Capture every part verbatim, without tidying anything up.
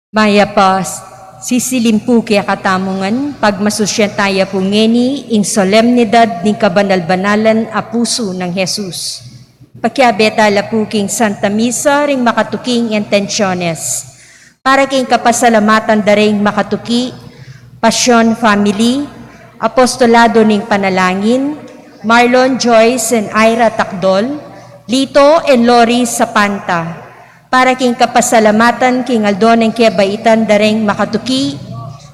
Mayap a sisilim pu kekatamu ngan, pagmasusyan taya pu ngeni ing solemnidad ning kabanal-banalan a pusu nang Jesus. Pakiabe tala pu king Santa Misa ring makatuking intensyones. Para king kapasalamatan da ring makatuki, Passion family, Apostolado ning Panalangin, Marlon, Joyce, and Ira Takdol, Lito, and Lori Sapanta. Para king kapasalamatan king aldo ning kebaitan da ring makatuki,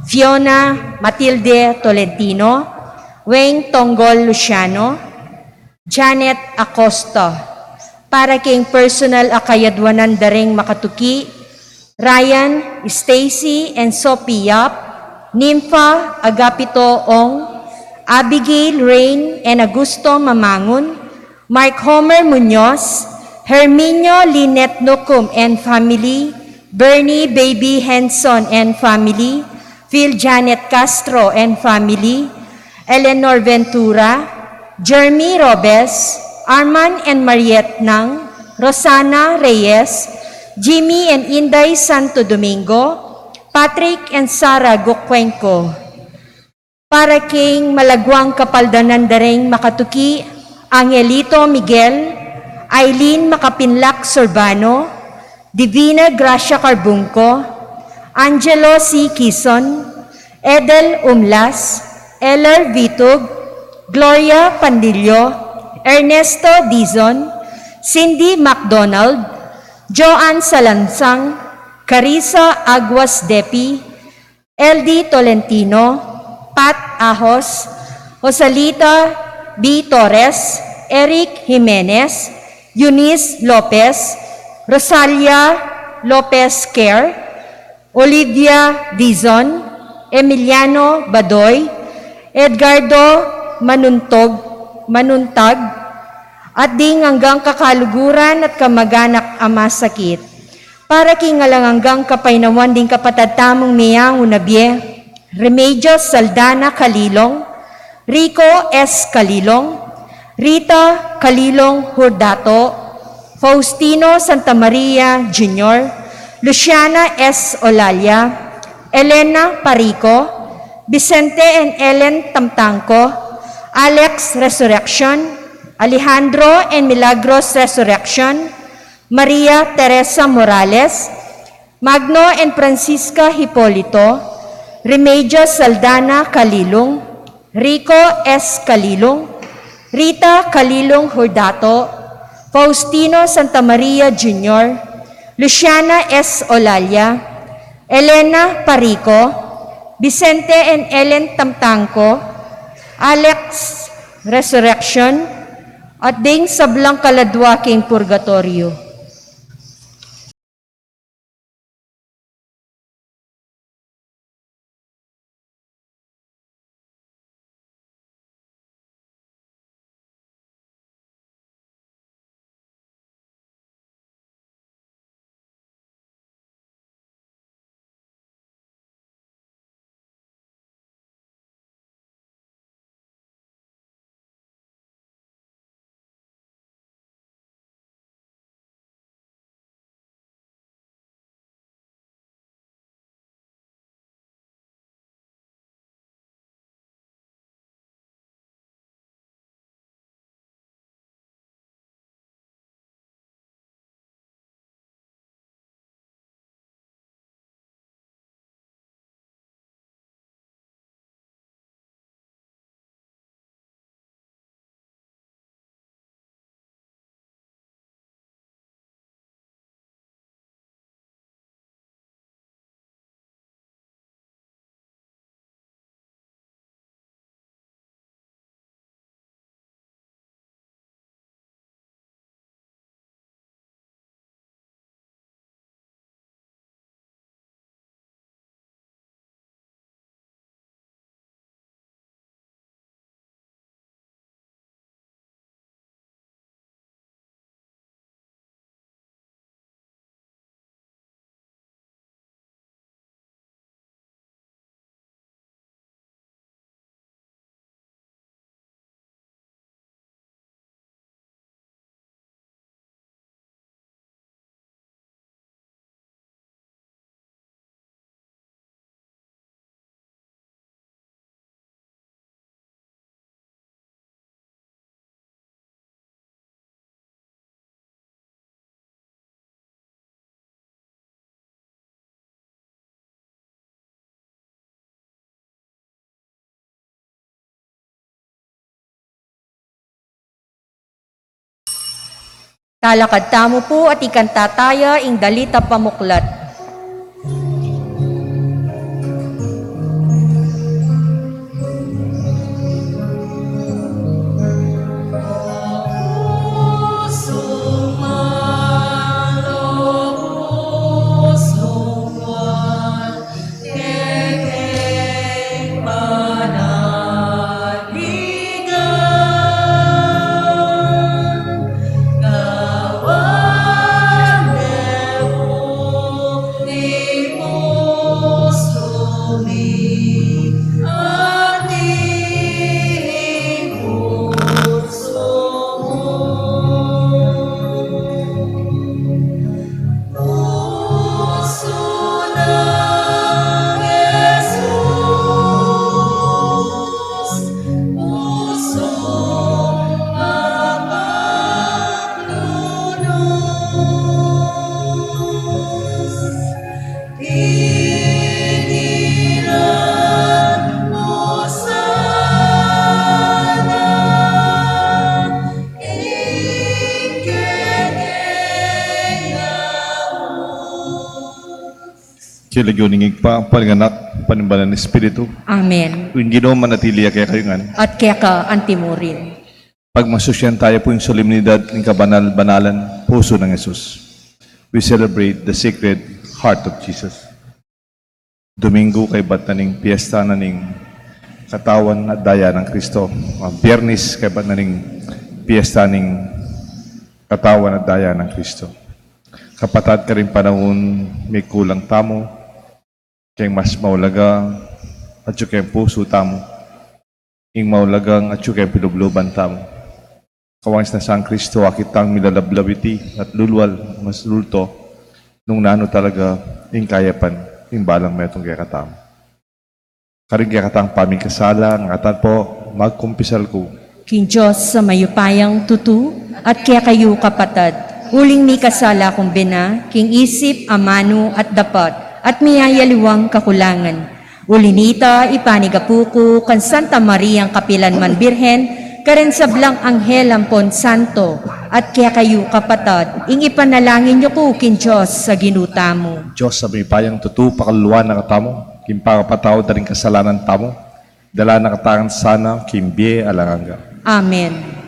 Fiona Matilde Tolentino, Weng Tonggol Luciano, Janet Acosta. Para king personal a kayadwanan da ring makatuki, Ryan, Stacy, and Sophie Yap, Nympha Agapito Ong, Abigail Rain and Augusto Mamangun, Mark Homer Muñoz, Herminio Lynette Nucum and family, Bernie Baby Henson and family, Phil Janet Castro and family, Eleanor Ventura, Jeremy Robes, Arman and Mariette Nang, Rosana Reyes, Jimmy and Inday Santo Domingo, Patrick and Sarah Gucuenco. Para king malaguang kapaldanan da ring makatuki, Angelito Miguel, Aileen Makapinlak Sorbano, Divina Gracia Carbungco, Angelo C. Quizon, Edel Umlas, Eller Vitug, Gloria Pandillo, Ernesto Dizon, Cindy MacDonald, Joanne Salansang, Carissa Aguas Depi, L D Tolentino, Pat Ahos, Josalita B. Torres, Eric Jimenez, Eunice Lopez, Rosalia Lopez Kerr, Olivia Dizon, Emiliano Badoy, Edgardo Manuntog, Manuntag, at ding anggang kakaluguran at kamaganak a masakit. Para king alang anggang kapaynawan ding kapatad tamung meyangu na bie, Remedios Saldana Kalilong, Rico S. Kalilong, Rita Kalilong Hurdato, Faustino Santa Maria Junior, Luciana S. Olalia, Elena Parico, Vicente and Ellen Tamtangco, Alex Resurrection, Alejandro and Milagros Resurrection, Maria Teresa Morales, Magno and Francisca Hipolito, Remedios Saldana Kalilung, Rico S. Kalilung, Rita Kalilung Hurdato, Faustino Santa Maria Junior, Luciana S. Olalia, Elena Parico, Vicente and Ellen Tamtangco, Alex Resurrection, at ding sablang kaladwa king purgatoryo. Talakad tamu pu at ikanta taya ing dalit a pamuklat. King lagyu ning Ibpa, ning Anak, ning Banal a Espiritu. Amen. Ing Ginu manatili ya kekayu ngan. At keka antimurin. Pagmasusyan taya pu ing solemnidad ning kabanal-banalan pusu nang Jesus. We celebrate the Sacred Heart of Jesus. Domingo kaybat na ning piyesta na ning Katawan at Daya nang Kristo. Ah, Biyernes kaybat na ning piyesta ning Katawan at Daya nang Kristo. Kapatad, karing panaun mikulang tamu, keng mas maulaga, atyu keng pusu tamu, ing maulagang atyu keng pilubluban tamu. Kawang na sang Kristo, akit tang milalablab iti at lulwal, mas lulto, nung nanu talaga ing kayapan ning balang metung kekatamu. Karing kekatang pamikasala, ngatan pu, magkumpisal ku king Dios a mayupayang tutu, at kekayu kapatad, uling mikasala kung bina, king isip, amanu, at dapat, at miyayaliwang kakulangan. Uli nita, ipanigapu ku kang Santa Mariang kapilan man Birhen, karing sablang anghel ampon santo, at kekayu kapatad, ing ipanalangin yu ku king Dios a Ginu tamu. Dios a mayupayang tutu, pakaluluan na katamu king pangapatawad da ring kasalanan tamu, dala na katamu sana king bie alang angga. Amen.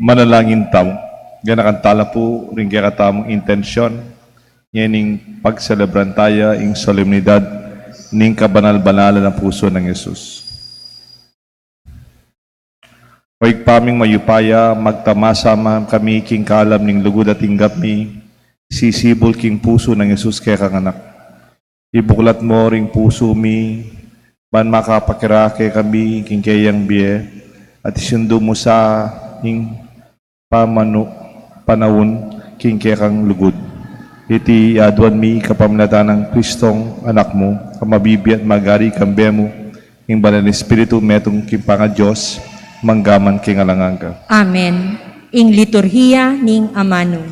Manalangin tamu. Ganakan tala pu ring kekatamung intensyon ngening pagselebran taya ing solemnidad ning kabanal-banalan a pusu nang Jesus. O Ibpa ming mayupaya, magtamasa man kami king kalam ning lugud a tinggap mi, sisibul king pusu nang Jesus kekang Anak. Ibuklat mo ring pusu mi, ban makapakirake kami king keyang bie, at isundu mu sa ing pamanu-, panaun king kekang lugud. Iti aduan mi kapamilatan nang Kristong Anak mu, a mabibie at magari kambe mu, ing Banal a Espiritu, metung king pangaDios, mangga man king alang angga. Amen. Ing liturhiya ning amanu.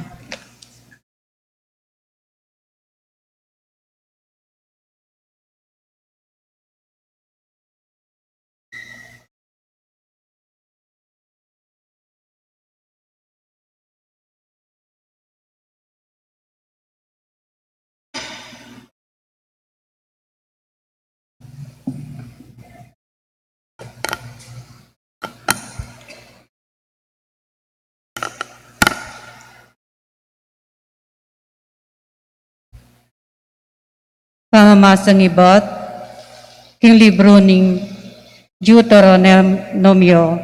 Pamamasang ibat king libru ning Deuteronomio.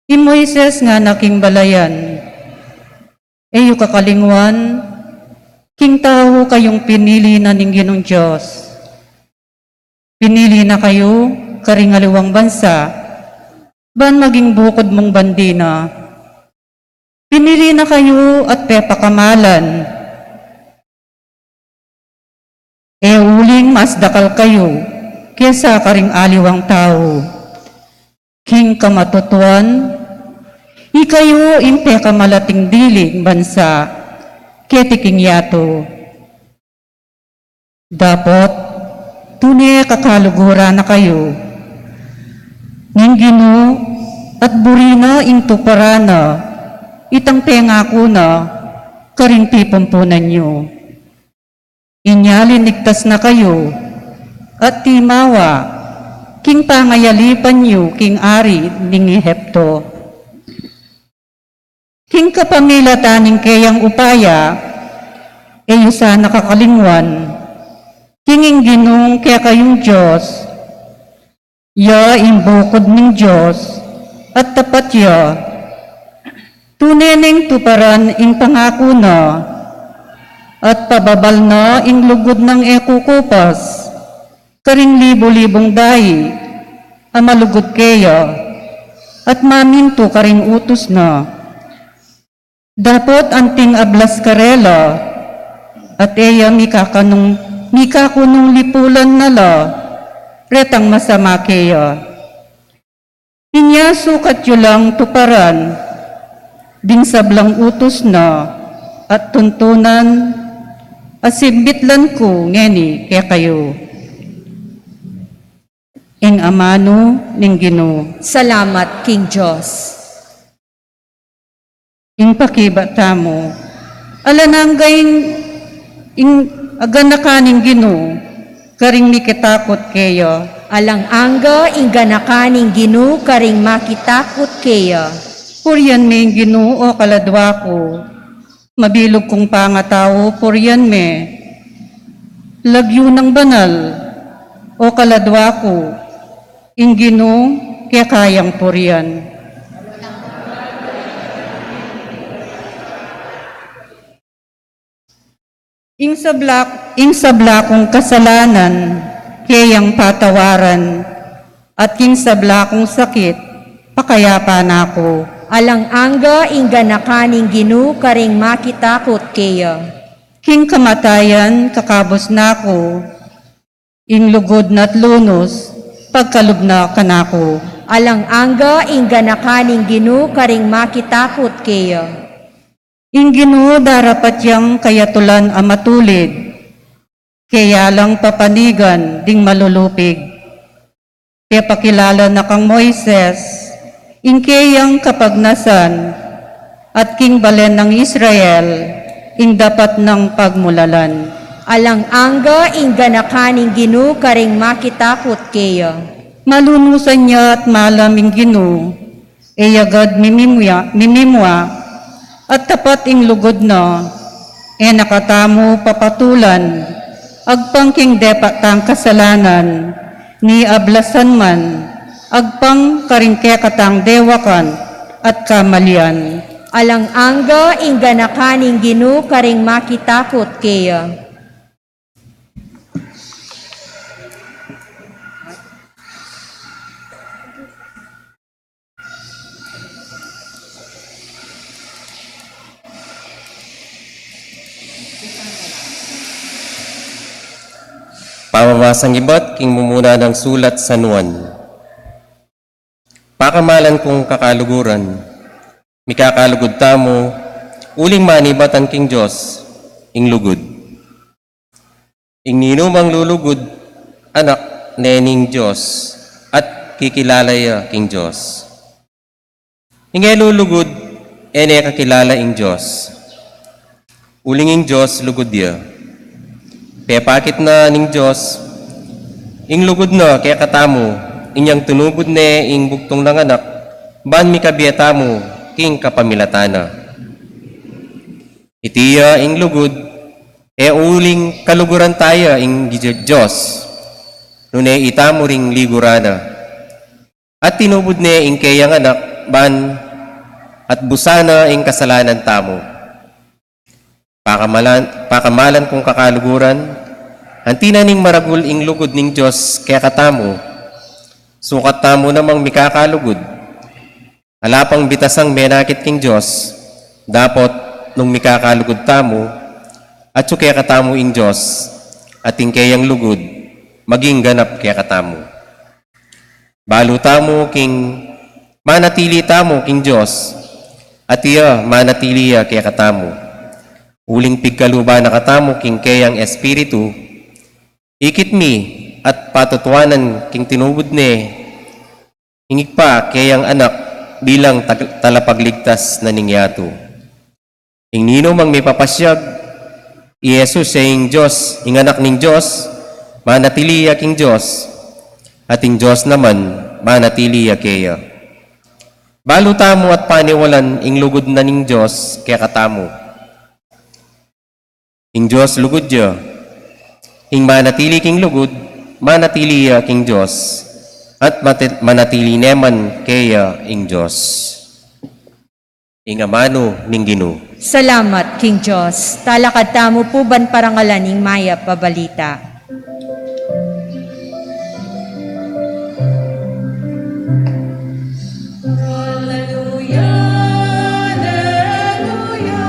I Moises ngana king balayan, e yu kakalingwan, king tau kayung pinili na ning Ginung Dios. Pinili na kayu karing aliwang bansa, ban maging bukud mung bandi na. Pinili na kayu at pepakamalan. E uling mas dakal kayu kesa karing aliwang tau. King kamatutuan, ikayu ing pekamalating diling bansa keti king yatu. Dapot tune kakaluguran na kayu ning Ginu, at buri na ing tuparan na itang pengaku na karing pipumpunan yu. Inya linigtas na kayu at timawa king pangayalipan yu king ari ning Ehipto. King kapamilatan ning keyang upaya, e yu sana kakalingwan king ing Ginung kekayung Dios, ya ing bukud ning Dios at tapat ya. Tune neng tuparan ing pangaku na, at pababal na ing lugud nang e kukupas karing libu-libung dai a malugud keya, at mamintu karing utus na. Dapot anting ablas karela, at e ya mikakanung, mikakunung lipulan na la retang masama keya. Inya sukat yu lang tuparan ding sablang utus na at tuntunan a simbitlan ku ngeni kekayu. Ing amanu ning Ginu. Salamat king Dios. Ing pakibat tamu. Alang angga ing, ing ganakan ning Ginu karing mikitakut keya. Alang angga ing ganakan ning Ginu karing makitakut keya. Purian me ing Ginu, o kaladwa ku. Mabilug kung pangatau, purian me. Lagyu nang banal, o kaladwa ku. Ing Ginu keka yang purian. Ing sabla, ing sabla kung kasalanan keyang patawaran, at king sabla kung sakit pakayapan na ku. Alang angga ing ganakan ning Ginu karing makitakut keya. King kamatayan kakabus na ku, ing lugud na't lunus pagkalub na kanaku. Alang angga ing ganakan ning Ginu karing makitakut keya. Ing Ginu darapat yang kayatulan a matulid, keya lang papanigan ding malulupig. Pepakilala na kang Moises ing keyang kapagnasan, at king balen nang Israel ing dapat nang pagmulalan. Alang angga ing ganakan ning Ginu karing makitakut keya. Malunusan ya at malam ing Ginu, E ya gad mimimua, mimimua, at tapat ing lugud na, e na katamu papatulan, agpang king depat tang kasalanan, ni ablasan man, agpang karing kekatang dewakan at kamalian. Alang angga ing ganakan ning Ginu karing makitakut keya. Pamamasan ibat king mumuna nang sulat San Juan. Pakamalan kung kakaluguran, mikakalugud tamu, uling manibatan king Dios ing lugud. Ing ninumang lulugud, anak ne ning Dios, at kikilala ya king Dios. Ing e lulugud, e ne kakilala ing Dios. Uling ing Dios lugud ya. Pepakit na ning Dios ing lugud na kekatamu, inyang tinubud ne ing bugtung nang Anak, ban mikabie tamu king kapamilatan na. Iti ya ing lugud, e uling kaluguran taya ing Di-, Dios, nune itamu ring liguran na. At tinubud ne ing keyang Anak ban atbusan na ing kasalanan tamu. Pakamalan, pakamalan kung kakaluguran, anti na ning maragul ing lugud ning Dios kekatamu, sukat tamu namang mikakalugud. Ala pang bitasang menakit king Dios, dapot nung mikakalugud tamu, atyu kekatamu ing Dios, at ing keyang lugud, maging ganap kekatamu. Balu tamu king manatili tamu king Dios, at iya manatili ya kekatamu. Uling pigkaluban na katamu king keyang Espiritu, ikit mi at patutuanan king tinubud ne ing Ibpa keyang Anak bilang tag-, talapagligtas na ning yatu. Ing ninumang mipapasyag i Jesus ya ing Dios, ing Anak ning Dios, manatili ya king Dios, at ing Dios naman manatili ya keya. Balu tamu at paniwalan ing lugud na ning Dios kekatamu. Ing Dios lugud ya. Ing manatili king lugud, manatili ya king Dios, at mati-, manatili ne man keya ing Dios. Ing amanu ning Ginu. Salamat king Dios. Talakad tamu pu ban parangalan ing mayap a balita. Alleluia, alleluia,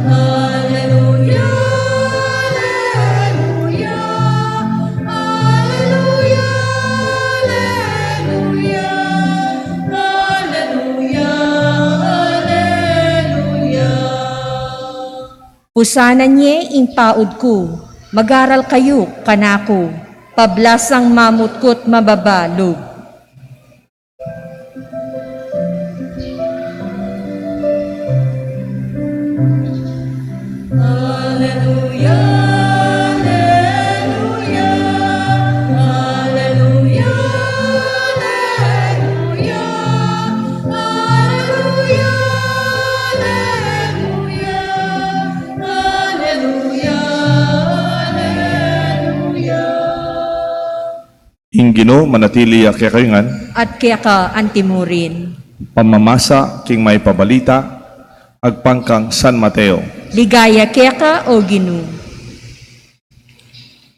alleluia, alleluia, alleluia, alleluia, alleluia, alleluia. Pusanan ye ing paud ku, magaral kayu kanaku, pablasang mamutkut mababa lub. Alleluia, alleluia, alleluia, alleluia, alleluia, alleluia, alleluia. Ing Ginu manatili ya kekayu ngan. At keka anti murin. Pamamasa king mayap a balita agpang kang San Mateo. Ligaya keka, O Ginu.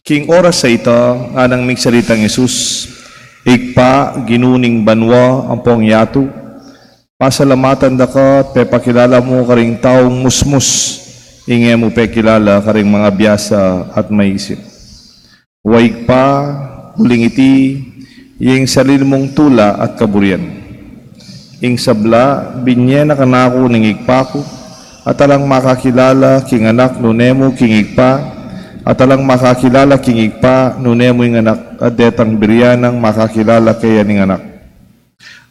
King oras a ita, nganang migsalitang Jesus, Ibpa, Ginu ning banua ampong yatu, pasalamatan da ka at pepakilala mu karing taung musmus ing e mu pekilala karing mangabiasa at maisip. Wa Ibpa, uling iti ya ing sarili mung tula at kaburian. Ing sabla, binye na kanaku ning Ibpa ku, at alang makakilala king Anak nune mu king Ibpa, at alang makakilala king Ibpa nune mu ing Anak, at detang birian nang makakilala keya ning Anak.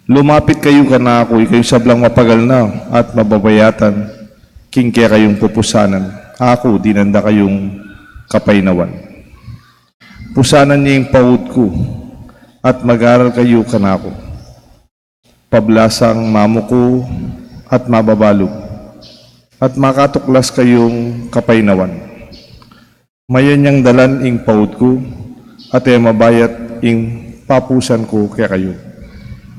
Lumapit kayu kanaku, ikayung sablang mapagal na at mababayatan king kekayung pupusanan. Aku dinan da kayung kapaynawan. Pusanan ye ing paud ku at mag-aral kayu kanaku. pablasang mamuku at mababalug, at makatuklas kayung kapaynawan. Mayan yang dalan ing paut ku, at e mabayat ing papusan ku kekayu.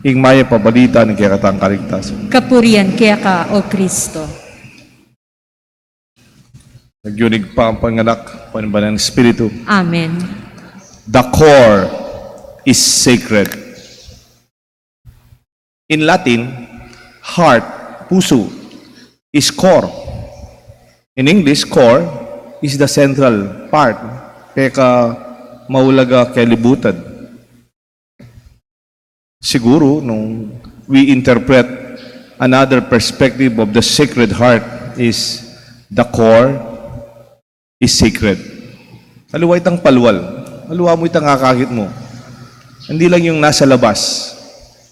Ing mayap a balita ning kekatang kaligtasan. Kapurian keka, O Kristo. King lagyu ning Ibpa, king Anak, king Banal a Espiritu. Amen. The core is sacred. In Latin, heart, pusu, is cor. In English, core is the central part, pekamaulagang kelibutan. Siguru, nung we interpret another perspective of the Sacred Heart is the core is sacred. Aliwa itang palual. Aliwa mu itang akakit mu. Hindi lang yung nasa labas.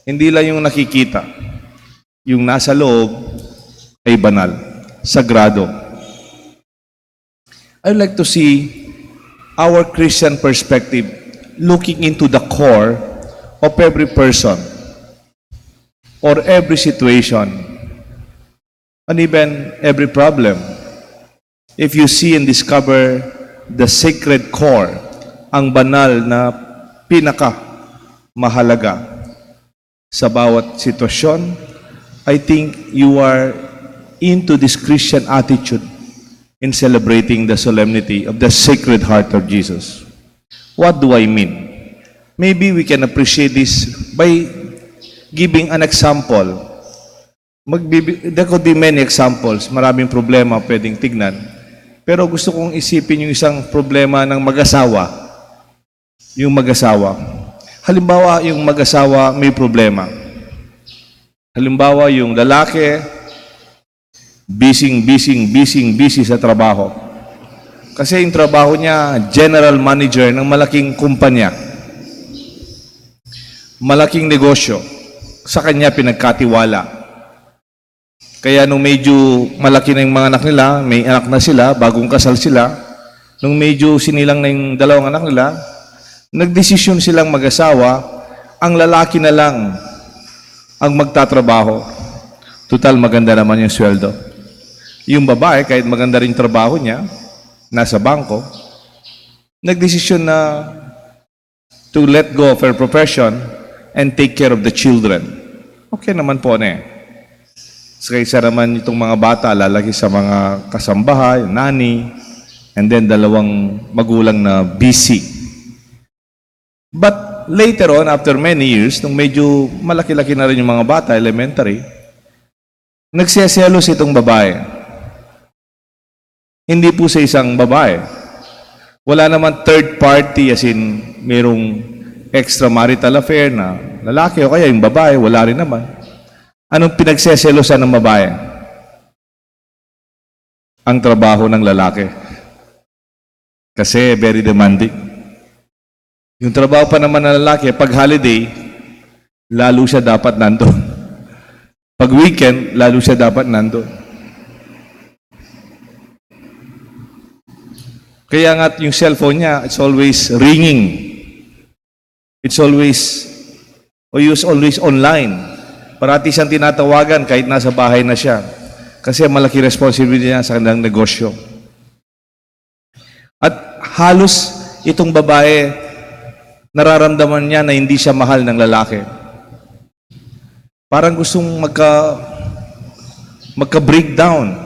Hindi lang yung nakikita. Yung nasa loob ay banal, sagrado. I would like to see our Christian perspective looking into the core of every person or every situation and even every problem. If you see and discover the sacred core, ang banal na pinakamahalaga sa bawat sitwasyon, I think you are into this Christian attitude in celebrating the solemnity of the Sacred Heart of Jesus. What do I mean? Maybe we can appreciate this by giving an example. Magbibi-, there could be many examples. Maraming problema pwedeng tignan. Pero gusto kong isipin yung isang problema ng mag-asawa. Yung mag-asawa. Halimbawa, yung mag-asawa may problema. Halimbawa, yung lalaki, busy, busy, busy, busy sa trabaho. Kasi yung trabaho niya, general manager ng malaking kumpanya. Malaking negosyo. Sa kanya pinagkatiwala. Kaya nung medyo malaki na yung mga anak nila, may anak na sila, bagong kasal sila, nung medyo sinilang na yung dalawang anak nila, nagdesisyon silang mag-asawa, ang lalaki na lang ang magtatrabaho. Tutal, maganda naman yung sweldo. Yung babae, kahit maganda rin trabaho niya, nasa bangko, nagdesisyon na to let go of her profession and take care of the children. Okay naman po, ne? Sa kaysa naman itong mga bata, lalaki sa mga kasambahay, nanny, and then dalawang magulang na busy. But later on, after many years, nung medyo malaki-laki na rin yung mga bata, elementary, nagseselos itong babae. Hindi po sa isang babae. Wala naman third party, as in, merong extramarital affair na lalaki o kaya yung babae, wala rin naman. Anong pinagseselosan ng babae? Ang trabaho ng lalaki. Kasi very demanding. Yung trabaho pa naman ng lalaki, pag holiday, lalo siya dapat nandun. Pag weekend, lalo siya dapat nandun. Kaya nga yung cellphone niya, it's always ringing. It's always, o use always online. Parati siyang tinatawagan kahit nasa bahay na siya. Kasi malaki responsibility niya sa kanilang negosyo. At halos itong babae, nararamdaman niya na hindi siya mahal ng lalaki. Parang gustong magka, magka-breakdown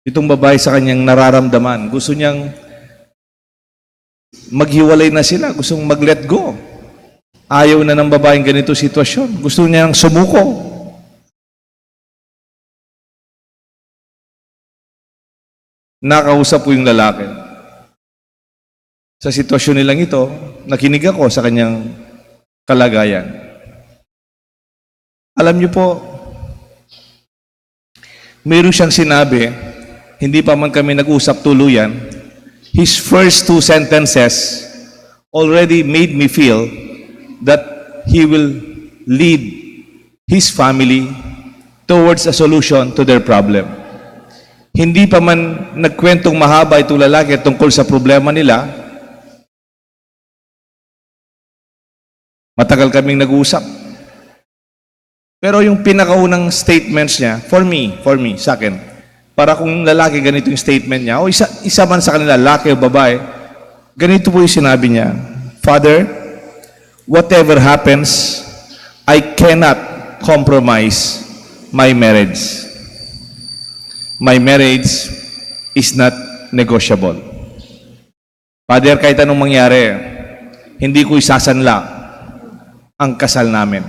itong babae sa kanyang nararamdaman. Gusto niyang maghiwalay na sila, gustong mag-let go. Ayaw na ng babaeng ganito sitwasyon. Gusto niya nang sumuko. Nakausap ko yung lalaki. Sa sitwasyon nilang ito, nakinig ako sa kanyang kalagayan. Alam niyo po, meron siyang sinabi, hindi pa man kami nag-usap tuluyan, his first two sentences already made me feel that he will lead his family towards a solution to their problem. Hindi pa man nagkwentong mahaba itong lalaki tungkol sa problema nila, matagal kaming nag-uusap. Pero yung pinakaunang statements niya, for me, for me, sa akin, para kung lalaki, ganito yung statement niya, o isa, isa man sa kanila, lalaki o babae, ganito po yung sinabi niya, "Father, whatever happens, I cannot compromise my marriage. My marriage is not negotiable. Father, kahit anong mangyari, hindi ko isasanla ang kasal namin.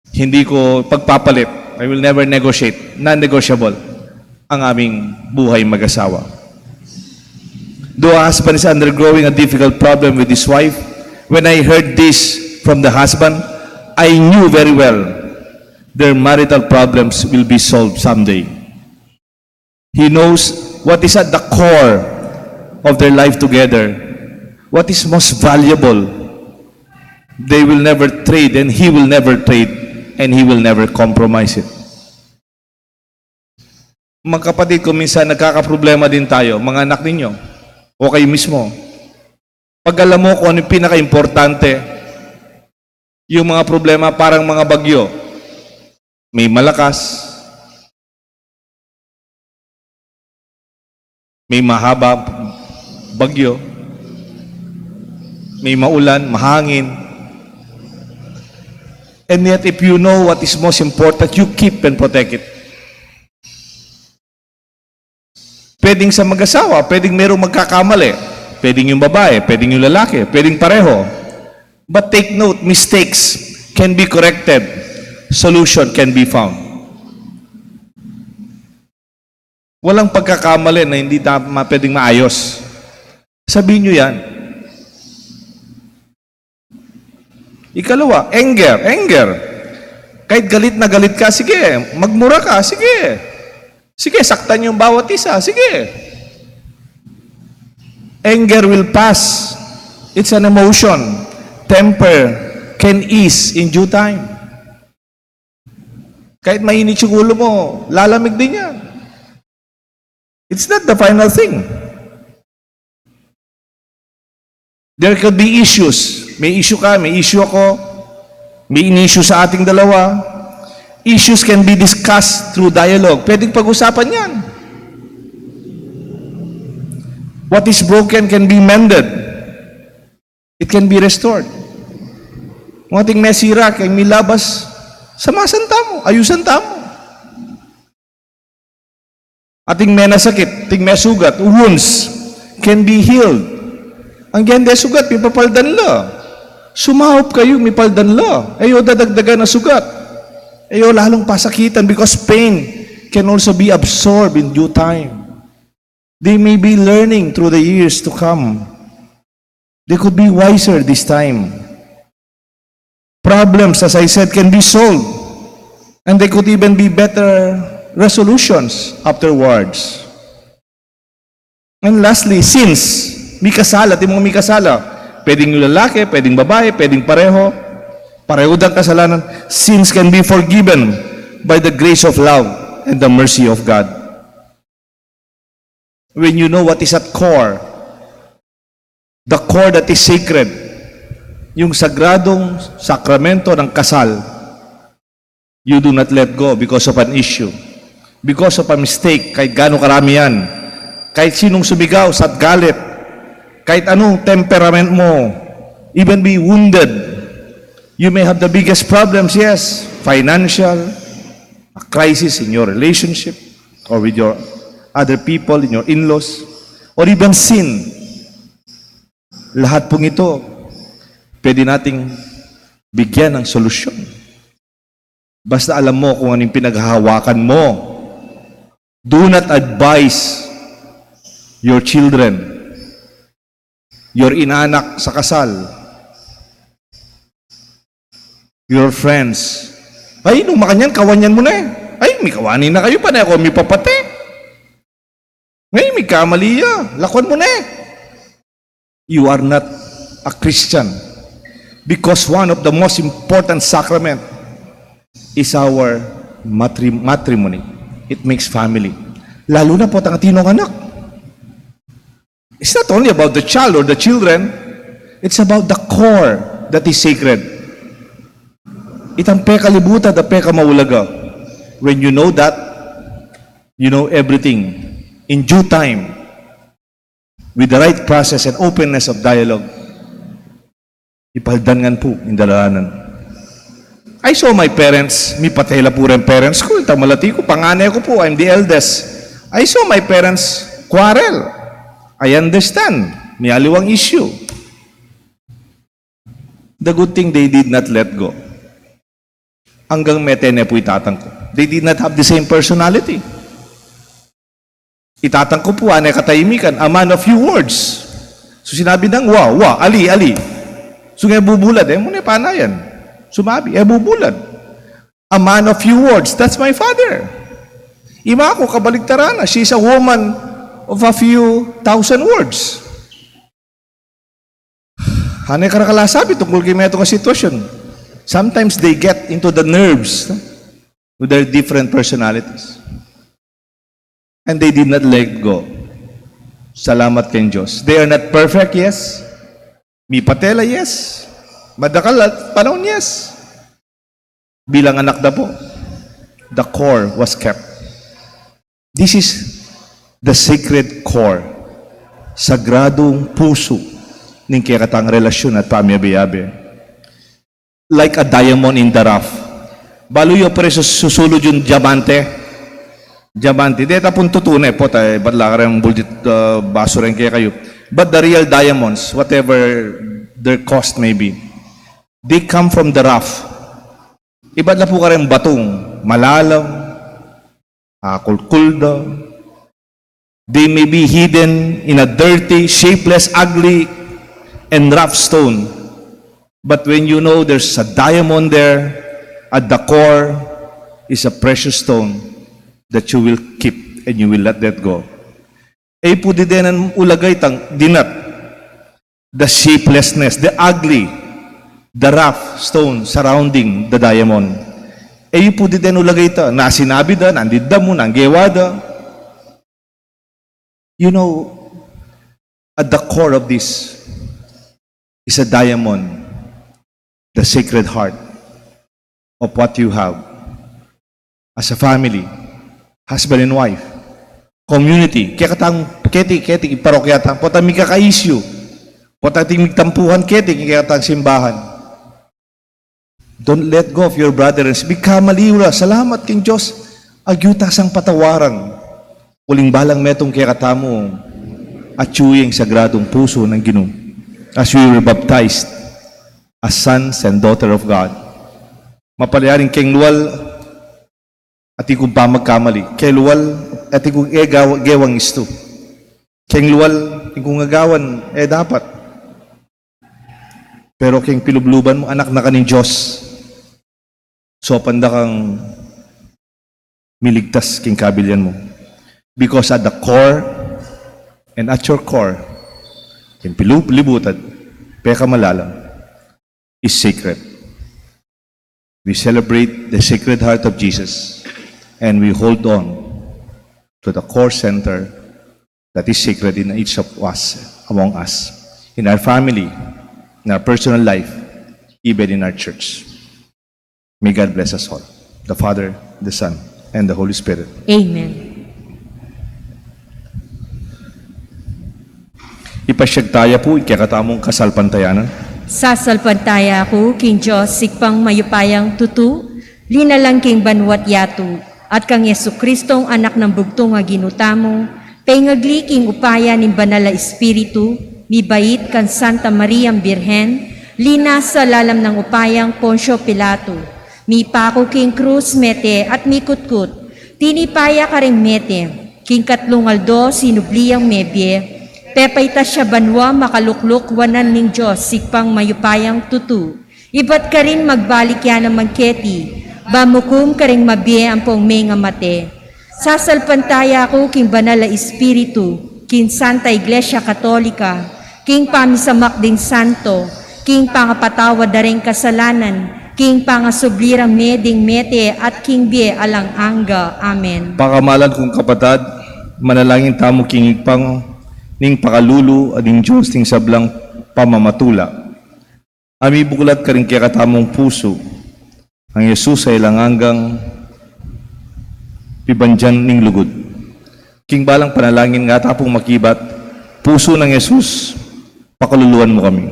Hindi ko pagpapalit. I will never negotiate. Non-negotiable ang aming buhay mag-asawa." Though a husband is undergoing a difficult problem with his wife, when I heard this from the husband, I knew very well their marital problems will be solved someday. He knows what is at the core of their life together, what is most valuable. They will never trade, and he will never trade, and he will never compromise it. Mga kapatid, kung minsan nagkakaproblema din tayo, mga anak ninyo, o kayo mismo, pag alam mo kung ano yung pinaka-importante, yung mga problema parang mga bagyo. May malakas, may mahaba bagyo, may maulan, mahangin. And yet, if you know what is most important, you keep and protect it. Pwedeng sa mag-asawa, pwedeng merong magkakamali. Pwedeng yung babae, pwedeng yung lalaki, pwedeng pareho. But take note, mistakes can be corrected. Solution can be found. Walang pagkakamali na hindi ta-, ma-, pwedeng maayos. Sabihin nyo yan. Ikalawa, anger, anger. Kahit galit na galit ka, sige. Magmura ka, sige. Sige, saktan yung bawat isa, sige. Anger will pass. It's an emotion. Temper can ease in due time. Kahit mainit yung ulo mo, lalamig din yan. It's not the final thing. There could be issues. May issue ka, may issue ako. May in-issue sa ating dalawa. Issues can be discussed through dialogue. Pwedeng pag-usapan yan. What is broken can be mended. It can be restored. Kung ating mesira, keng milabas, samasan tamu, ayusan tamu. Ating menasakit, ating mesugat, wounds can be healed. Ang gende sugat, mipapaldan la. Sumaup kayu, mipaldan la. E yu dadagdagan a sugat. E yu lalung pasakitan because pain can also be absorbed in due time. They may be learning through the years to come. They could be wiser this time. Problems, as I said, can be solved. And there could even be better resolutions afterwards. And lastly, sins. Mikasala, atin mung mikasala. Pwedeng yung lalaki, pwedeng babae, pwedeng pareho. Pareho dang kasalanan. Sins can be forgiven by the grace of love and the mercy of God. When you know what is at core, the core that is sacred, yung sagradong sakramento ng kasal, you do not let go because of an issue, because of a mistake, kahit gaano karami yan, kahit sinong sumigaw sa galit, kahit anong temperament mo, even be wounded, you may have the biggest problems, yes, financial, a crisis in your relationship or with your other people, in your in-laws, or even sin. Lahat pong ito, pwede nating bigyan ng solusyon. Basta alam mo kung ano yung pinaghahawakan mo. Do not advise your children, your inanak sa kasal, your friends. Ay, nung makanyan, kawanyan mu na e. Ay, mikawani na kayu, pane aku mipapate. Ngayon, mikamali ya. Lakwan mu na e. You are not a Christian because one of the most important sacrament is our matri-, matrimony. It makes family. Lalo na po ang atin pong anak. It's not only about the child or the children, it's about the core that is sacred. Itang pekalibutan at pekamaulaga. When you know that, you know everything. In due time, with the right process and openness of dialogue, ipaldan ngan pu ing dalanan. I saw my parents, mipatela pu ring parents ku, itang malati ku, panganay ku pu, I'm the eldest. I saw my parents quarrel. I understand, may aliwang issue. The good thing they did not let go. Anggang mete ne pu i tatang ku. They did not have the same personality. I tatang ku pu, ane katahimikan, a man of few words. So sinabi nang, "Wa, wa, ali, ali." So nge bubulad, e mu ne panayan. Sumabi, e bubulad. A man of few words, that's my father. I ma ku, kabaliktaran na, she's a woman of a few thousand words. Ane karakal a sabi tungkul keng metung a sitwasyun. Sometimes they get into the nerves, no, with their different personalities. And they did not let go. Salamat keng Diyos. They are not perfect, yes. Mipatela, yes. Madakal a panaun, yes. Bilang anak da pu, the core was kept. This is the sacred core. Sagradung pusu ning kekatang relasyun at pamiabe-abe. Like a diamond in the rough. Balu yu, precious, susulud yung diamante. Diamante. Deta pung tutu ne, pota, e, bat la kareng buldit, uh, basura ing kekayu. But the real diamonds, whatever their cost may be, they come from the rough. Ibat la pu kareng batung malalam, akulkul da. They may be hidden in a dirty, shapeless, ugly, and rough stone. But when you know there's a diamond there, at the core is a precious stone that you will keep and you will not let go. E pu deden ulagay itang dinat, the shapelessness, the ugly, the rough stone surrounding the diamond. E yu pu deden ulagay ita, na sinabi da, nandin da mu, nanggewa da. You know, at the core of this is a diamond, the sacred heart of what you have as a family, husband and wife, community, kekatang keti, keti, parokya tang, pota mikaka-issue, pota ating migtampuhan keti, kekatang simbahan. Don't let go of your brother and sister. Mikamali la, salamat king Diyos, agyu ta sang patawaran. Uling balang metung kekatamu, atyu ya ing sagradung pusu nang Ginu. As we were baptized as sons and daughter of God. Mapalyaring keng lual, atin kung pamagkamali. Keng lual, atin kung e gawa-, gewang istu. Keng lual, atin kung agawan, e dapat. Pero keng pilubluban mu, anak na ka ning Diyos. Saupan da kang miligtas keng kabilian mu. Because at the core and at your core, keng pilu-, libutan, pekamalalam, is sacred. We celebrate the Sacred Heart of Jesus, and we hold on to the core center that is sacred in each of us, among us, in our family, in our personal life, even in our church. May God bless us all, the Father, the Son, and the Holy Spirit. Amen. Ipasyag taya pu ing kekatamung kasalpantayanan. Sasalpantaya ku king Dios, Ibpang mayupayang tutu, linalang king banua't yatu, at kang Jesucristong Anak nang bugtung a Ginu tamu, pengagli king upaya ning Banal a Espiritu, mibait kang Santa Mariang Birhen, linasa lalam nang upayang Poncio Pilato, mipaku king krus mete at mikutkut, tinipa ya karing mete, king katlung aldo sinubli yang mebie, pepaitas ya banua, makalukluk wanan ning Dios, Ibpang mayupayang tutu. Ibat karin magbalik ya naman keti, ban mukum karing mabie ampong mengamate. Sasalpantaya ku king Banal a Espiritu, king Santa Iglesia Katolika, king pamisamak ding santo, king pangapatawad da ring kasalanan, king pangasubli rang mie ding mete, at king bie alang angga. Amen. Pakamalan kung kapatad, manalangin tamu king Ibpang ning pakalulu a ding Dios ning sablang pamamatula, a mibuklat karing kekatamung pusu, Ang Jesus ay alang anggang pibandian ning lugud. King balang panalangin nga ta pung makibat, Pusu nang Jesus, pakaluluan mu kami.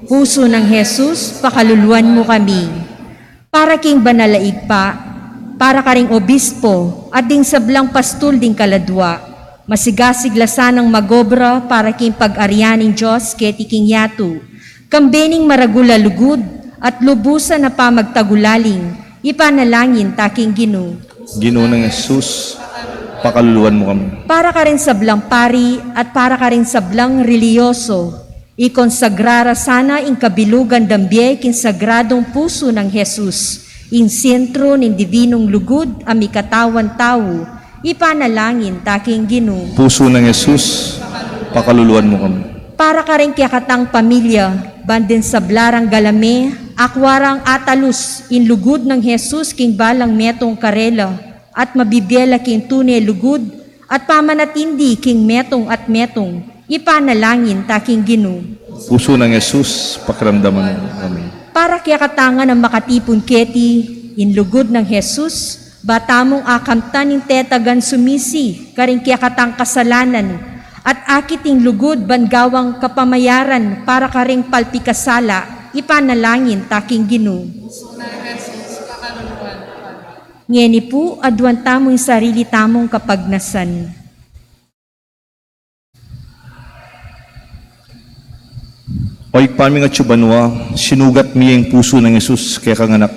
Pusu nang Jesus, pakaluluan mu kami. Para king banal a Ibpa, para karing obispo, at ding sablang pastul ding kaladua, masigasig la sanang magobra para king pag-arian ning Dios keti king yatu, kambe ning maragul a lugud at lubusan a pamagtagulaling, ipanalangin ta king Ginu. Ginu nang Jesus, pakaluluan mu kami. Para karing sablang pari at para karing sablang relihiyoso, ikonsagra ra sana ing kabilugan dang bie king sagradung pusu nang Jesus, ing sentro ning divinung lugud a mikatawan tau, ipanalangin ta king Ginu. Pusu nang Jesus, pakaluluan mu kami. Para karing kekatang pamilya, ban ding sabla rang galame, akua rang atalus ing lugud nang Jesus king balang metung karela, at mabibie la king tune lugud at pamanatindi king metung at metung, ipanalangin ta king Ginu. Pusu nang Jesus, pakiramdaman mu kami. Para kekatang ngan a makatipun keti ing lugud nang Jesus, ba tamung akamtan ing tetagan sumisi karing kekatang kasalanan, at akit ing lugud ban gawang kapamayaran para karing palpikasala, ipanalangin ta king Ginu. Ngeni pu, aduan tamu ing sarili tamung kapagnasan. O Ibpa ming atsu banua, sinugat mi ing pusu nang Jesus kekang anak,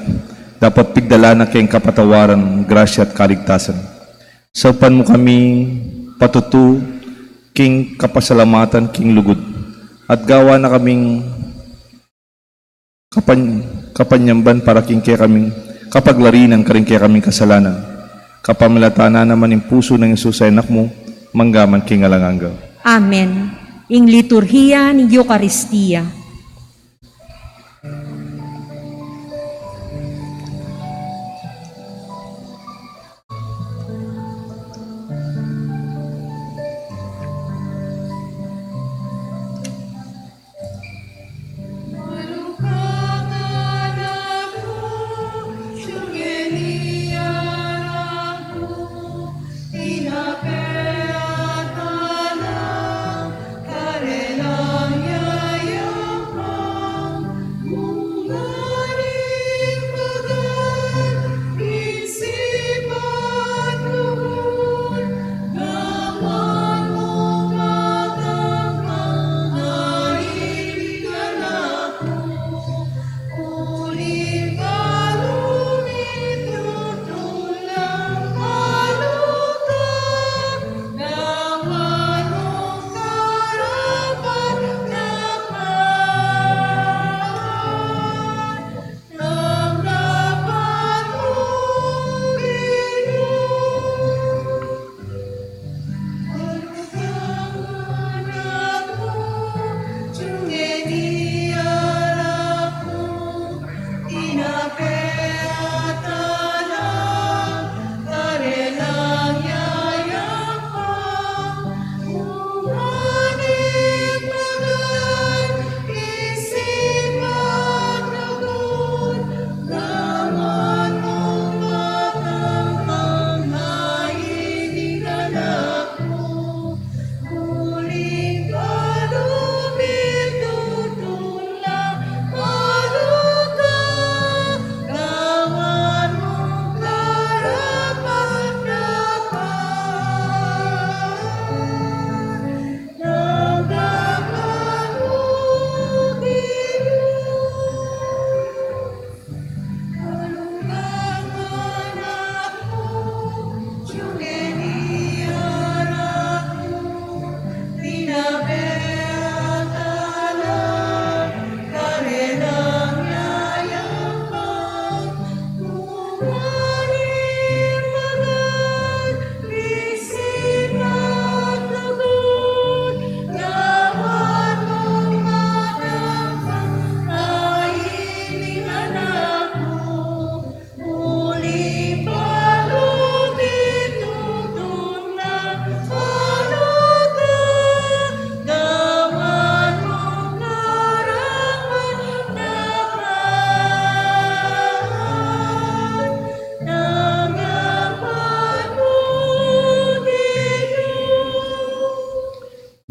dapot pigdala na keng kapatawaran, grasya at kaligtasan. Saupan mu kami patutu king kapasalamatan king lugud, at gawa na kaming kapan-, kapanyamban para king kekaming kapaglarinan karing kekaming kasalanan. Kapamilatan na naman ing pusu nang Jesus a Anak mu, mangga man king alang angga. Amen. Ing liturhiya ning Eukaristia.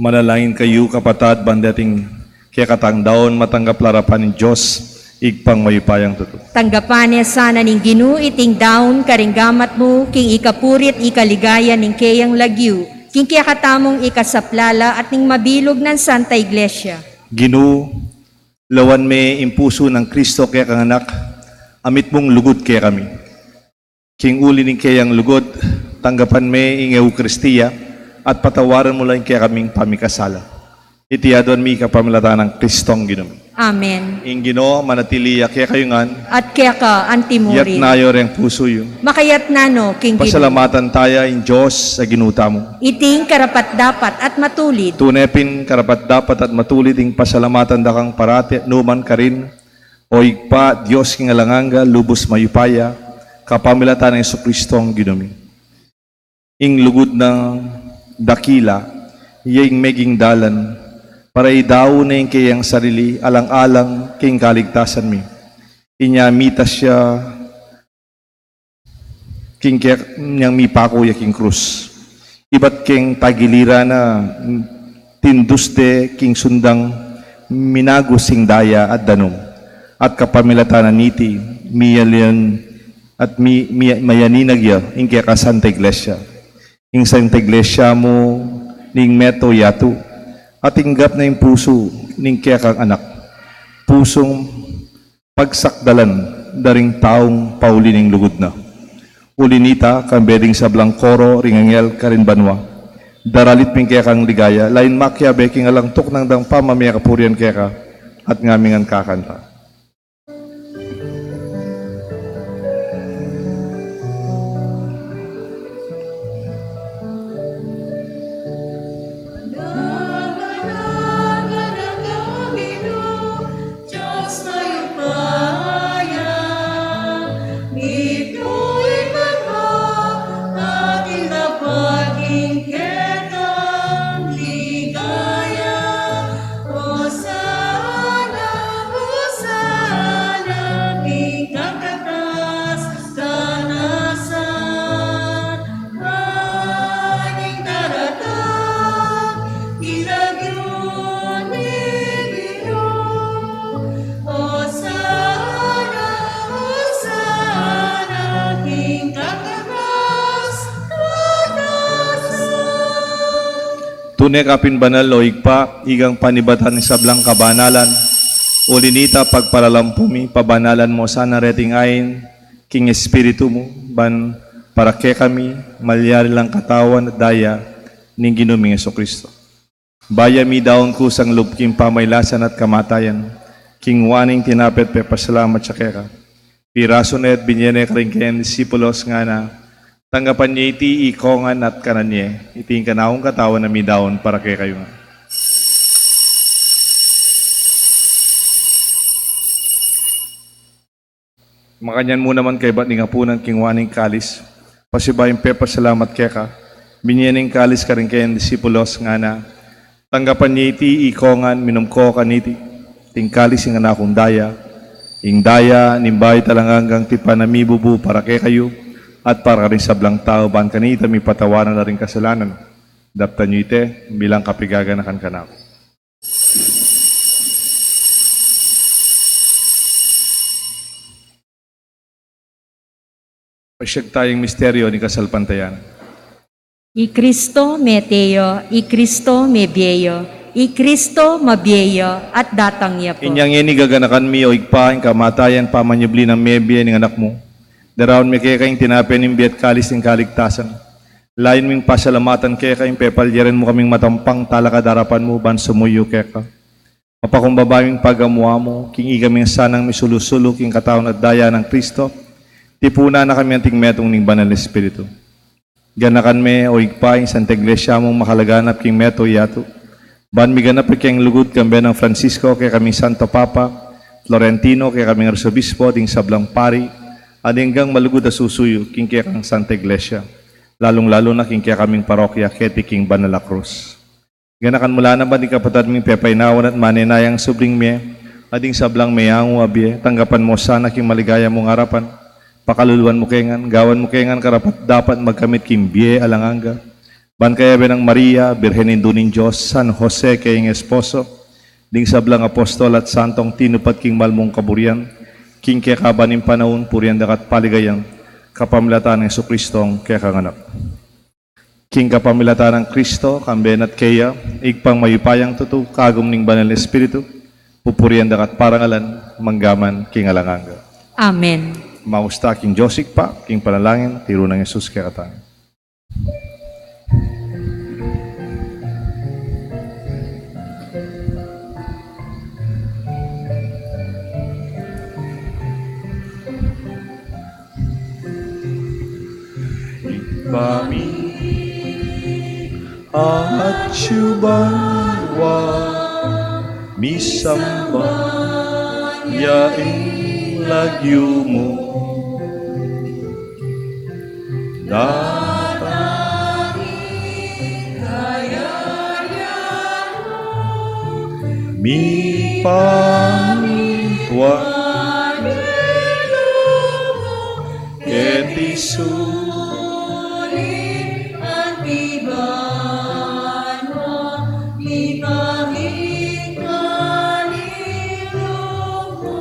Manalangin kayu, kapatad, ban deting kekatang daun matanggap la arapan ning Dios, Ibpang mayupayang tutu. Tanggapan ne sana ning Ginu iting daun karing gamat mu, king ikapuri at ikaligaya ning keyang lagyu, king kekatamung ikasaplala at ning mabilug nang Santa Iglesia. Ginu, lawan me ing pusu nang Kristo kekang Anak, a mitmung lugud kekami. King uli ning keyang lugud, tanggapan me ing Eukaristia, at patawaran mu la ing kekaming pamikasala. Iti aduan mi kapamilatan nang Kristong Ginu mi. Amen. Ing Ginu manatili ya kekayu ngan. At keka antimurin. Yatna yu reng pusu yu. Makayatna no king Ginu. Pasalamatan taya ing Dios a Ginu tamu. Iting karapat-dapat at matulid. Tune pin karapat-dapat at matulid ing pasalamatan da kang parati at nukarin man karin, O Ibpa, Dios king alang angga, lubus mayupaya, kapamilatan nang Jesukristong Ginu mi. Ing lugud na dakila, iya ing meging dalan, para idaun ne ing keyang sarili, alang-alang king kaligtasan mi. Inya mitas ya king ke-, inyang mipaku ya king krus. Ibat king tagiliran na tindus de king sundang minagus ing daya at danum. At kapamilatan na niti, miyalian at mi-, mi-, mayaninag ya ing keka Santa Iglesia. Ing Santa Iglesia mu ning meto yatu, at tinggap na ing pusu ning kekang Anak. Pusung pagsakdalan da ring taung pauli ning lugud na. Uli nita, kambe ding sablang koro ring anghel karin banua, daralit mi ing kekang ligaya, lain makiabe king alang tuknang dang pamamie kapurian keka, at ngami ngan kakanta. Kanasan, kaning daratang, ilagyu ning Ginu. Hosana, Hosana, king kakatas-katasan. Tune ka pin banal, O Ibpa, ikang panibatan ning sablang kabanalan. Uli nita, pagpalalampu mi, pabanalan mu sana reting ain, king Espiritu mu, ban para kekami, malyari lang katawan at daya ning Ginu ming Jesucristo. Baya midaun kusang lub king pamailasan at kamatayan, kinua ne ing tinape at pepasalamat ya keka. Pirasu ne at binye ne karing kayang disipulos, ngana, tanggapan ye iti ikongan at kanan ye, iti ing kanakung katawan a midaun para kekayu ngan. Makanyan mu naman kaybat ning apunan, kinua ne ing kalis, pasibayu ing pepasalamat keka, binye ne ing kalis karing kayang disipulos, ngana, tanggapan ye iti ikongan, minum ko kaniti, iti ing kalis ning kanakung daya, ing daya ning bayu at alang anggang tipan a mibubu para kekayu at para karing sablang tau, ban kanita mipatawaran la ring kasalanan. Daptan yu iti bilang kapaganakan kanaku. Pasiag taya ing misteryu ning kasalpantayanan. I Kristo mete ya, i Kristo mebie ya, i Kristo mabie ya, at datang ya pu. Inyang ngeni gaganakan mi, O Ibpa, ing kamatayan pamanyubli nang mebie ning Anak mu. Daraun mi keka ing tinape ning bie at kalis ning kaligtasan. Layun ming pasalamatan keka ing pepalyarin mu kaming matampang talakad king arapan mu ban sumuyu keka. Mapakumbaba ming pagamu-amu, king ikaming sanang misulu-sulu king katawan at daya nang Kristo, tipunan na kami anting metung ning Banal a Espiritu. Ganakan me, O Ibpa, ing Santa Iglesia mung makalaganap king meto yatu, ban miganap ing kayang lugud kambe nang Francisco, kekaming Santo Papa, Florentino, kekaming Arsobispo, ding sablang pari, at ding anggang malugud a susuyu king kekang Santa Iglesia, lalung-lalu na king kekaming parokya keti king Banal a Krus. Ganakan mu la naman ding kapatad ming pepainawan at manenayang subling mie, at ding sablang meyangu a bie, tanggapan mu sana king maligaya mung arapan, pakaluluan mu ke ngan, gawan mu ke ngan karapat-dapat magkamit king bie alang angga. Ban kayabe nang Maria, Birhen Indu ning Dios, San Jose kayang esposo, ding sablang apostol at santong tinupat king mal mung kaburian, king kekaban ning panaun, purian da ka at paligayan, kapamilatan nang Jesucristo a kekang Anak. King kapamilatan nang Kristo, kambe na at keya, Ibpang mayupayang tutu, kagum ning Banal a Espiritu, pupurian da ka at parangalan, mangga man king alang angga. Amen. Maus ta king Dios Ibpa, king panalangin, tiru nang Jesus kekatamu. Ibpa mi, atsu ka banua, misamban ya ing lagyu mu. Datang ing kayarian mu. Mipamintuan keti sulip anti banua, mipamintuan ing lub mu.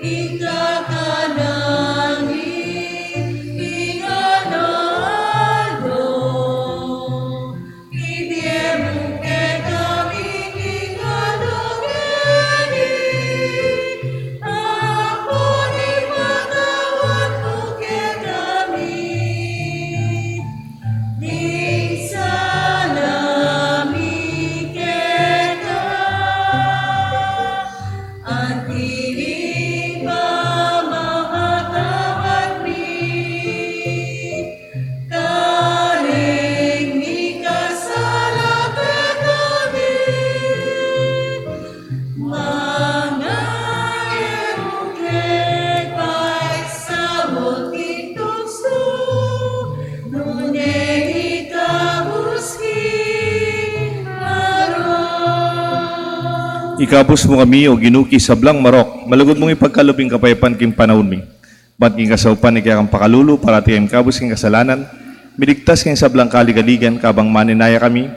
Ing kakanan mi king alang angga, ibie mu kekami king alang angga, ampon ipatawad mu kekami ding sala mi keka, anti ing pamamatawad mi karing mikasala kekami. Manga e mu ke paisaul king tuksu, nune ikabus king marok. Ikabus mu kami, O Ginu, king sablang marok, malugud mung ipagkalub ing kapayapan king panaun mi. Ban king kasaupan ning kekang pakalulu, parati kaming ikabus king kasalanan, miligtas king sablang kaligaligan, kabang maninaya kami,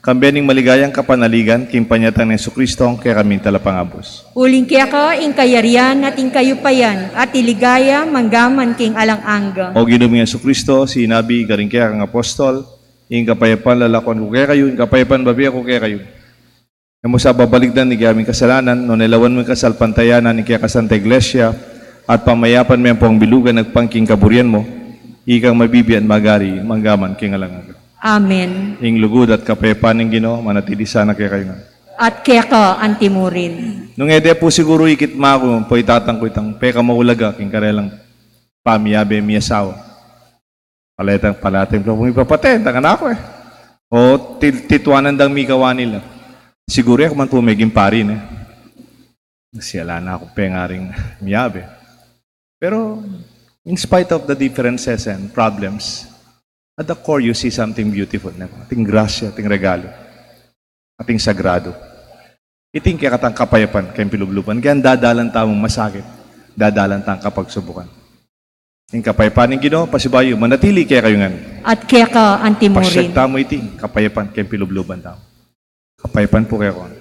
kambe ning maligayang kapanaligan, king panyatang nang Jesucristo, a kekaming Talapangabus. Uling keka ing kayarian at ing kayupayan, at ing ligaya, mangga man king alang angga. O Ginu ming Jesucristo, sinabi karing kekang apostol, ing kapayapan lalakwan ku kekayu, ing kapayapan bibie ku kekayu. E mu sa babalikdan ing kekaming kasalanan, nune lawan mu ing kasalpantayanan ning kekang Santa Iglesia, at pamayapan me ampong bilugan agpang king kaburian mu, ikang mabibie at magari, mangga man king alang angga. Amen. Ing lugud at kapayapan ning Ginu, manatili sana kekayu ngan. At keka antimurin. Nung e de pu siguru ikit maku, pu itatang ku itang pekamaulaga king karelang pamiabe, miasawa. Palatang, palatang pung ipapate, dangan aku e. O ti-, tituanan dang mikawani la. Siguru e ku man pu meging pari ne. Kasi ala na kung pengaring miabe. Pero, in spite of the differences and problems, at the core, you see something beautiful, ne? Ating grasya, ating regalo, ating sagrado. Iting kekatang kapayapan keng pilubluban, keng dadalan tamung masakit, dadalan tang kapagsubukan. Ing kapayapan ning Ginu, pasibayu, manatili kekayu ngan. At keka antimurin. Pasyag tamu iti, kapayapan keng pilubluban tamu. Kapayapan pu kekayu.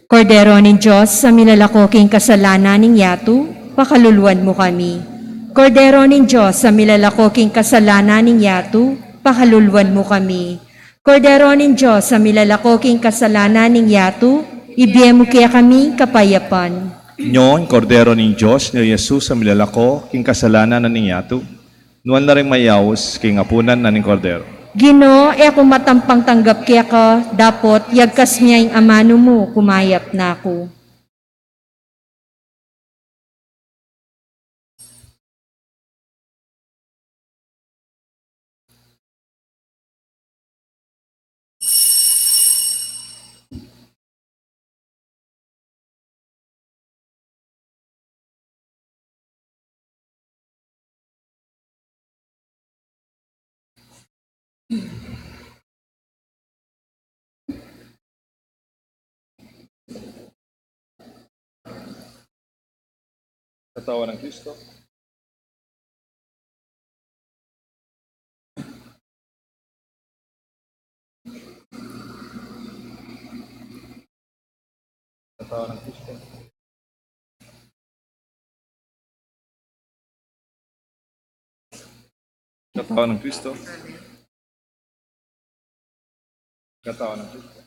Kordero ning Dios, a milalako king kasalanan ning yatu, pakaluluan mu kami. Kordero ning Dios, a milalako king kasalanan ning yatu, pakaluluan mu kami. Kordero ning Dios, a milalako king kasalanan ning yatu, ibie mu kekami ing kapayapan. Nyo ing Kordero ning Dios, nyo Jesus, a milalako king kasalanan ning yatu, nuan la ring mayaus king apunan na ning Kordero. Ginu, e ku matampang tanggap keka, dapot yagkas mu ya ing amanu mu, kumayap na ku. Katawan nang Kristo. Katawan ng Kristo. Katawan ng Kristo. Katawan ng Kristo.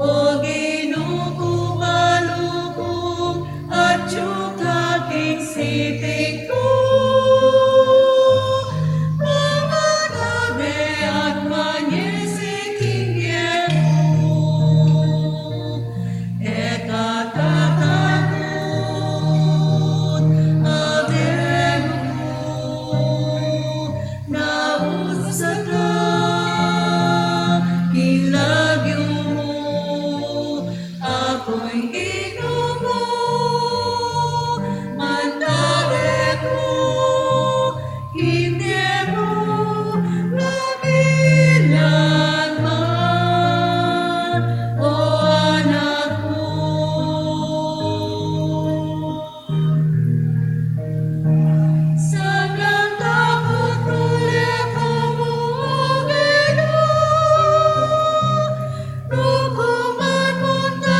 O Ginu ku, balu ku, atyu ka king siting ku, mamatabe at manyisik king bie ku. E ka tatakut, Abe ku, nausa ka king lagyu mu, aku ing Ginu mu, mantabe ku king bie mu, kapilan man, o anak ku. Sanggang takut kule ku mu, O Ginu, nu ku man munta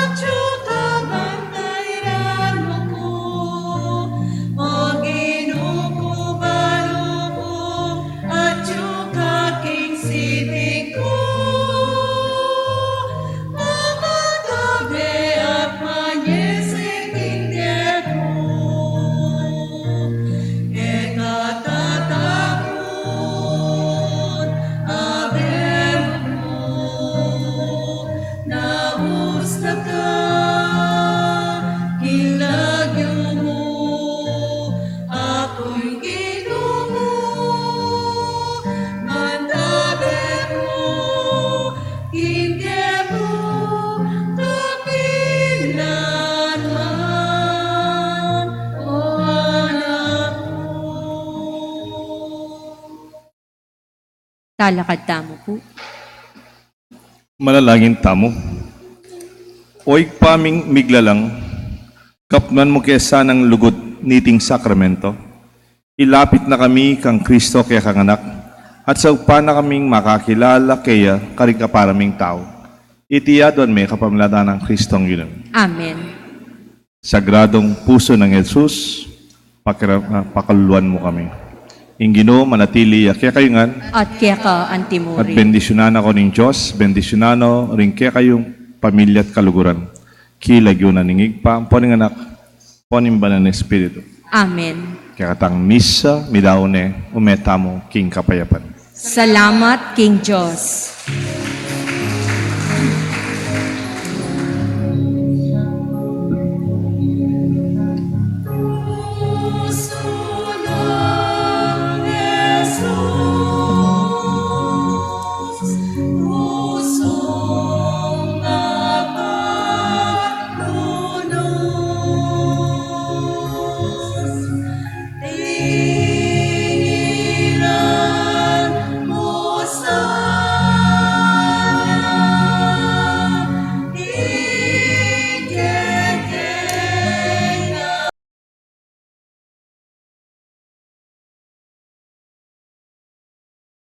atyu ka bantayran mu ku. O Ginu ku, balu ku, atyu ka king siting ku, mamatabe at manyisik king bie ku. E ka tatakut, Abe ku, nausa ka king lagyu mu, aku ing Ginu mu, mantabe ku king bie mu, kapilan man, o anak ku. Talakad tamu pu. Manalangin tamu. O Ibpa ming miglalang, kapnuan mu ke sanang lugud niting sakramento, ilapit na kami kang Kristo kekang Anak, at saupan na kaming makakilala keya karing kapara ming tau. Iti aduan mi kapamilatan nang Kristong Ginu. Amen. Sagradong Puso ng Jesus, pakira-, ah, pakaluluan mu kami. Ing Ginu manatili ya kekayu ngan. At keka antimurin. At bendisyunan na kayu ning Dios, bendisyunan no ring kekayung pamilya at kaluguran. King lagyu na ning Ibpa, ampo ning Anak, ampo ning Banal a Espiritu. Amen. Kekatang misa, midaun ne, ume tamu king kapayapan. Salamat king Dios.